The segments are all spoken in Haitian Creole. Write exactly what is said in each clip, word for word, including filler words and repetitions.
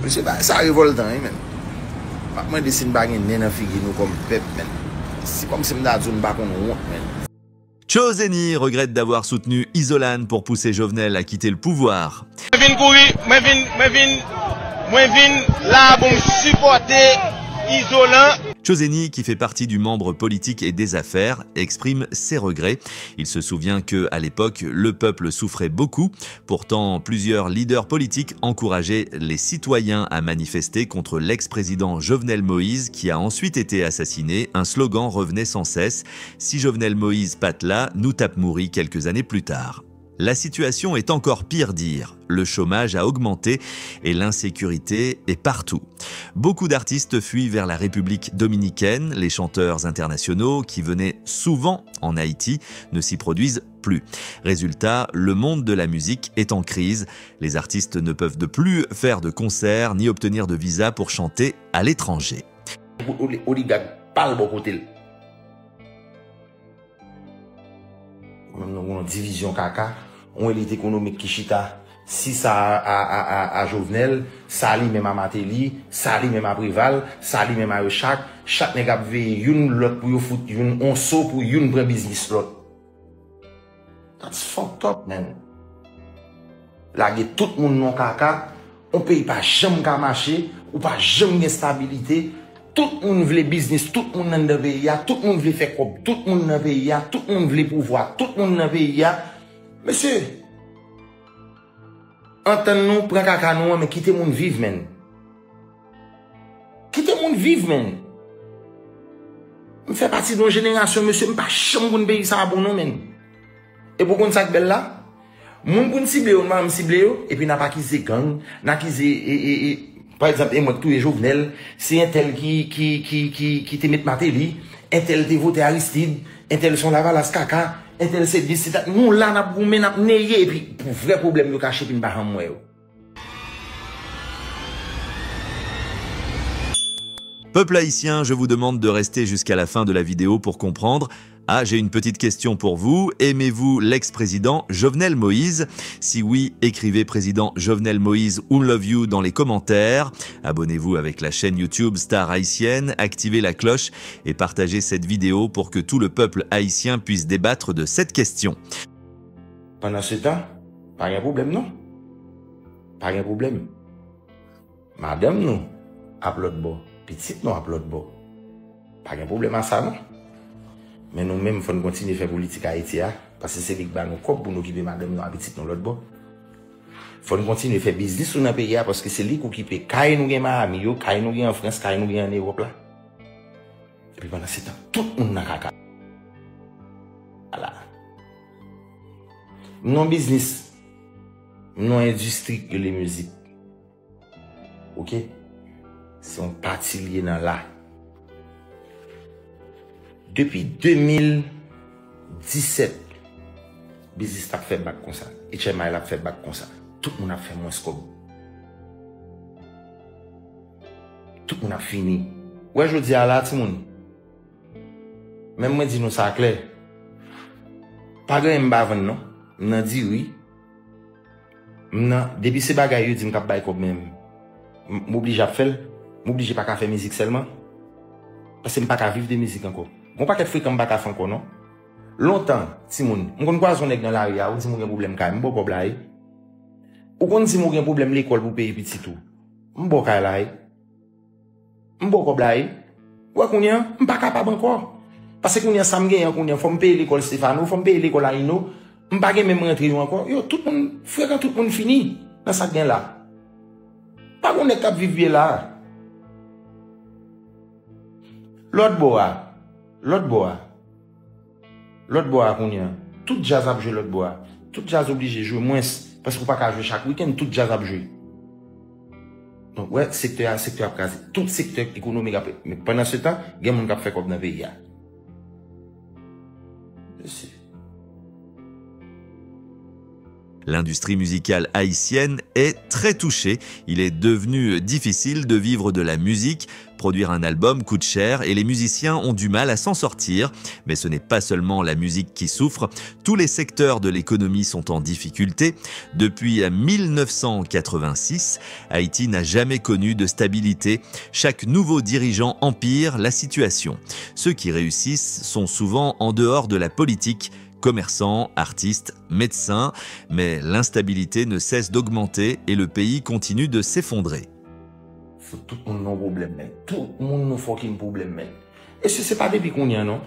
Mesye, bagay sa revòltan wi, menn. M ap mande si n pa gen nen nan figi nou kòm pèp, menn. Si kòmsi m ta di w n pa konn wont, menn. Chozeni regrette d'avoir soutenu Izolan pour pousser Jovenel à quitter le pouvoir. Mwen vin kouri, mwen vin, mwen vin, mwen vin la pou m sipòte Izolan. Chozeni, qui fait partie du membre politique et des affaires, exprime ses regrets. Il se souvient que, à l'époque, le peuple souffrait beaucoup. Pourtant, plusieurs leaders politiques encourageaient les citoyens à manifester contre l'ex-président Jovenel Moïse, qui a ensuite été assassiné. Un slogan revenait sans cesse : « Si Jovenel Moïse pa t la, nou t ap mouri » quelques années plus tard. La situation est encore pire dire. Le chômage a augmenté et l'insécurité est partout. Beaucoup d'artistes fuient vers la République dominicaine. Les chanteurs internationaux qui venaient souvent en Haïti ne s'y produisent plus. Résultat, le monde de la musique est en crise. Les artistes ne peuvent de plus faire de concerts ni obtenir de visa pour chanter à l'étranger. Oligak pa l bò kote l. Menm nou gen yon divizyon kaka, yon elit ekonomik ki chita, si sa a, a, a, a, a Jovenel, sa li menm a Martelly, sa li menm a Preval, sa li menm a yo chak, chak nèg ap veye youn lòt pou yo fout youn on so pou youn pran biznis lòt. That's fucked up, man. Lage tout moun nan kaka, yon peyi pa janm ka mache, ou pa janm gen stabilite. Tout moun vle biznis, tout moun anndan peyi a, tout moun vle fè kòb, tout moun nan peyi a, tout moun vle pouvwa, tout moun nan peyi a. Mesye, antann nou, pran kaka nou an, men kite moun viv, menn. Kite moun viv, menn. M fè pati de yon jenerasyon, mesye, m pa janm konn peyi sa a bon non, menn. Epi w konn sa k bèl la? Moun pou n sible yo, n pa janm sible yo, epi n ap akize gang, n akize, e, e, e, pa egzanp, e mwen k touye Jovenel, se entèl ki, ki, ki, ki, ki te met Martelly, entèl te vote Aristide, entèl se yon lavalas kaka, entèl se dis, se dat. Nou la, n ap goumen, n ap neye, epi pou vrè pwoblèm yo kache, epi n pa janm wè yo. Peuple haïtien, je vous demande de rester jusqu'à la fin de la vidéo pour comprendre. Ah, j'ai une petite question pour vous. Aimez-vous l'ex-président Jovenel Moïse ? Si oui, écrivez président Jovenel Moïse ou love you dans les commentaires. Abonnez-vous avec la chaîne YouTube Star Haïtienne, activez la cloche et partagez cette vidéo pour que tout le peuple haïtien puisse débattre de cette question. Pandan se tan, pa gen pwoblèm non. Pa gen pwoblèm. Madanm nou ap lòt bò, pitit nou ap lòt bò. Pa gen pwoblèm a sa non. Men nou menm, fò n kontinye fè politik Ayiti a, paske se li k ba nou kòb pou n okipe madanm nou ak pitit nou lòt bò. Fò n kontinye fè biznis nou nan peyi a, paske se li k okipe kay nou gen Miami yo, kay nou gen an Frans, kay nou gen an Ewòp la. Epi pandan se tan, tout moun nan kaka. Ala. M nan yon biznis, m nan yon endistri ki rele mizik. Oke? Se yon pati l ye nan la. Depi de mil disèt, biznis la ap fè bak konsa. H M I la ap fè bak konsa. Tout moun ap fè mwens kòb. Tout moun ap fini. Ou wè jodi a la, timoun? Menm mwen di nou sa klè. Pa gen anyen m pa vann non. M nan diri. M nan, depi se bagay yo di m k ap bay kòb, men m, m oblije ap fè l. M oblije pa ka fè mizik sèlman. Paske m pa ka viv de mizik ankò. Gon pakèt frekan m pa ka fè ankò non. Lontan, timoun, m konn kwaze yon nèg nan lari a, ou di m ou gen pwoblèm kay, m ba w kòb la wi. Ou konn di m ou gen pwoblèm lekòl pou peye pitit ou, m ba w kay la wi. M ba w kòb la wi. Ou wè kounye an, m pa kapab ankò. Paske kounye an sa m genyen an kounye an, fò m peye lekòl Stefano, fò m peye lekòl Aino, m pa gen menm rantre yo ankò. Yo, tout moun, frekan tout moun fini nan sa k gen la. Pa gon nèg k ap viv byen la. Lòt bò a, lòt bò a, lòt bò a kounye an, tout djaz ap jwe lòt bò a. Tout djaz oblije jwe mwens, paske w pa ka jwe chak wikenn, tout djaz ap jwe. Donk, wè, sektè a, sektè ap kraze. Tout sektè ekonomik ap, men pandan se tan, gen moun k ap fè kòb nan peyi a. Mesye. L'industrie musicale haïtienne est très touchée. Il est devenu difficile de vivre de la musique. Produire un album coûte cher et les musiciens ont du mal à s'en sortir. Mais ce n'est pas seulement la musique qui souffre. Tous les secteurs de l'économie sont en difficulté. Depuis mille neuf cent quatre-vingt-six, Haïti n'a jamais connu de stabilité. Chaque nouveau dirigeant empire la situation. Ceux qui réussissent sont souvent en dehors de la politique, commerçants, artistes, médecins, mais l'instabilité ne cesse d'augmenter et le pays continue de s'effondrer. Fout tout moun nan pwoblèm, men. Tout moun nan fucking pwoblèm, men. E si se pa depi kounye a, non?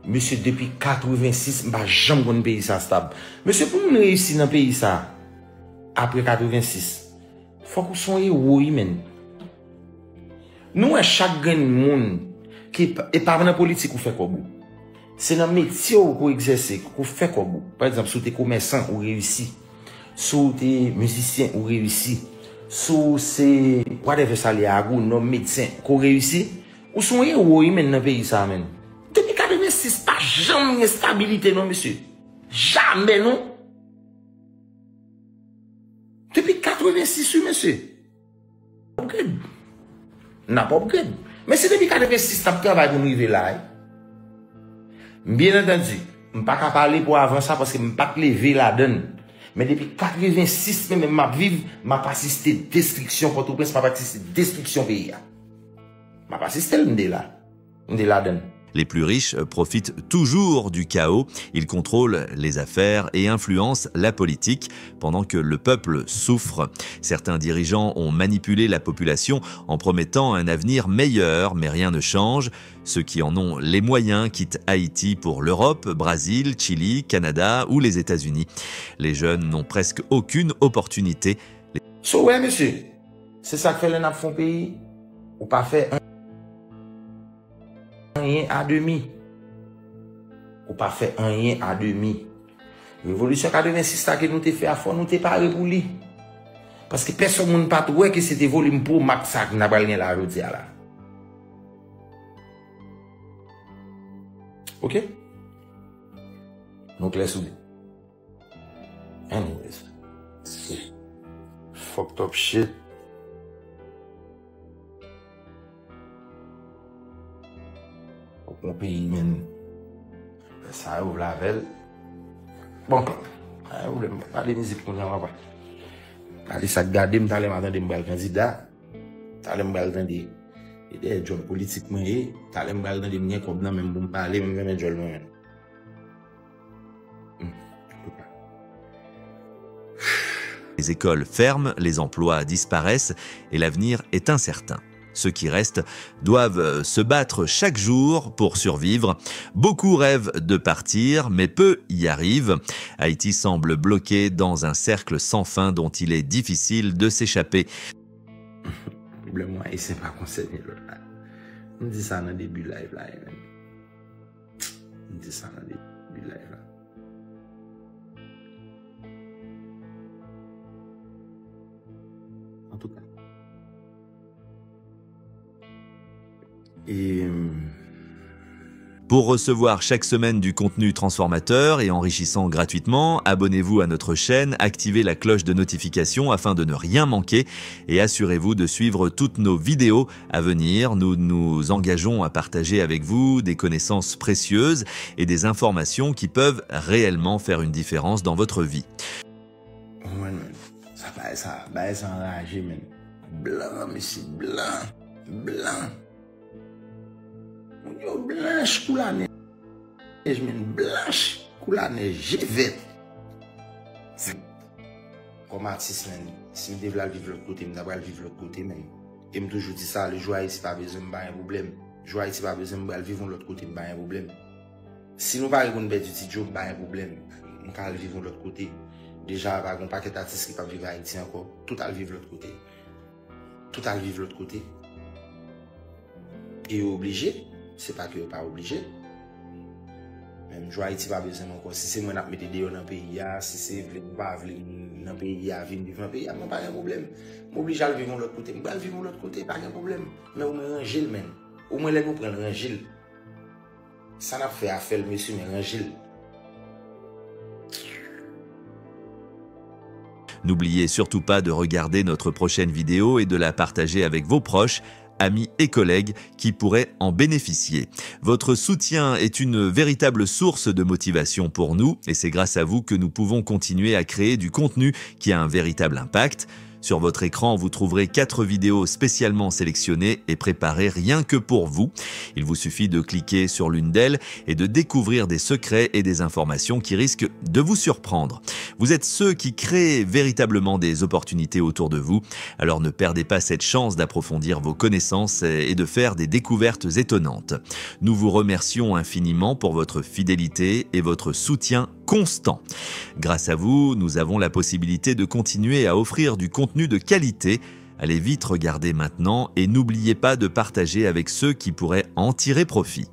Mesye, depi katrevensis, m pa janm konn peyi sa stab. Mesye, pou moun reyisi nan peyi sa, apre katrevensis, fòk ou se yon ewo, wi, men. Nou wè chak grenn moun ki, e pa nan politik ou fè kòb ou. Se nan metye w ke w egzèse, ke w fè kòb ou. Pa egzanp, si w te komèsan, ou reyisi. Si w te mizisyen, ou reyisi. Si w se, whatever sa l ye, agwonòm, medsen, ke w reyisi. Ou se yon ewo, wi, men, nan peyi sa, men. Depi katrevensis, pa janm gen stabilite, non, mesye. Jamè, non. Depi katrevensis, wi, mesye. Upgrade. N ap upgrade. Men se depi katrevensis n ap travay pou n rive la, wi. Byen antandi, m pa ka pale pou avan sa paske m pa t leve ladan l. Men depi katrevensis, men menm m ap viv, m ap asiste destriksyon Pòtoprens, m ap asiste destriksyon peyi a. M ap asiste l, m de la. M de ladan l. Les plus riches profitent toujours du chaos. Ils contrôlent les affaires et influencent la politique pendant que le peuple souffre. Certains dirigeants ont manipulé la population en promettant un avenir meilleur, mais rien ne change. Ceux qui en ont les moyens quittent Haïti pour l'Europe, Brésil, Chili, Canada ou les États-Unis. Les jeunes n'ont presque aucune opportunité. So, wè, mesye, se sa k fè lè n ap fè yon peyi, ou pa fè anyen a demi. Ou pa fè anyen a demi. Revolisyon katrevensis la ke nou te fè a, fò nou te pare pou li. Paske pèsòn moun pa t wè ke se te volim Pro Max sa ke n ta pral gen la jodi a la. Oke? Nou klè sou li. Anyways. Fucked up shit. Ou pran peyi, men. Sa yo vle avè l. Bon, pa gen pwoblèm. Pale mizik kounye a, papa. Pale sa k gade m, talè m a tande m pral kandida. Talè m pral tande. E dèyè djòl politik mwen ye. Talè m pral tande m gen kòb nan men m pou m pale, men m renmen djòl mwen, men. Les écoles ferment, les emplois disparaissent et l'avenir est incertain. Ceux qui restent doivent se battre chaque jour pour survivre. Beaucoup rêvent de partir, mais peu y arrivent. Haïti semble bloqué dans un cercle sans fin dont il est difficile de s'échapper. Pwoblèm mwen, Ayisyen pa konsène lòt la. M di sa nan debi live la, men. M di sa nan debi live la. Antouka. E, Pour recevoir chaque semaine du contenu transformateur et enrichissant gratuitement, abonnez-vous à notre chaîne, activez la cloche de notification afin de ne rien manquer et assurez-vous de suivre toutes nos vidéos à venir. Nous nous engageons à partager avec vous des connaissances précieuses et des informations qui peuvent réellement faire une différence dans votre vie. Mwen, men, sa bagay sa, bagay sa anraje, men. Blan, mesye, blan, blan. Moun yo blanch kou lanèj, men, blanch kou lanèj, je vèt. Kòm atis, men, si m te vle al viv lòt kote, m ta pral viv lòt kote, men. E m toujou di sa, le jou Ayiti pa bezwen m, pa gen pwoblèm. Jou Ayiti pa bezwen m, m pral viv yon lòt kote, m pa gen pwoblèm. Si nou pare pou n pèdi Ti Djo, m pa gen pwoblèm. M ka al viv yon lòt kote. Deja, pa gen yon pakèt atis ki p ap viv Ayiti ankò. Tout al viv lòt kote. Tout al viv lòt kote. E yo oblije. Se pa ke yo pa oblije. Menm jou Ayiti pa bezwen m ankò. Si se mwen n ap mete deyò nan peyi a, si se vle m pa vle m nan peyi a, vin viv nan peyi a, mwen pa gen pwoblèm. M oblije al viv yon lòt kote. M pral viv yon lòt kote, pa gen pwoblèm. Men omwen ranje l, menn. Omwen lè nou pran l, ranje l. Sa n ap fè a, fè l, mesye, men ranje l. N'oubliez surtout pas de regarder notre prochaine vidéo et de la partager avec vos proches, amis et collègues qui pourraient en bénéficier. Votre soutien est une véritable source de motivation pour nous et c'est grâce à vous que nous pouvons continuer à créer du contenu qui a un véritable impact. Sur votre écran, vous trouverez quatre vidéos spécialement sélectionnées et préparées rien que pour vous. Il vous suffit de cliquer sur l'une d'elles et de découvrir des secrets et des informations qui risquent de vous surprendre. Vous êtes ceux qui créent véritablement des opportunités autour de vous, alors ne perdez pas cette chance d'approfondir vos connaissances et de faire des découvertes étonnantes. Nous vous remercions infiniment pour votre fidélité et votre soutien constant. Grâce à vous, nous avons la possibilité de continuer à offrir du contenu de qualité. Allez vite regarder maintenant et n'oubliez pas de partager avec ceux qui pourraient en tirer profit.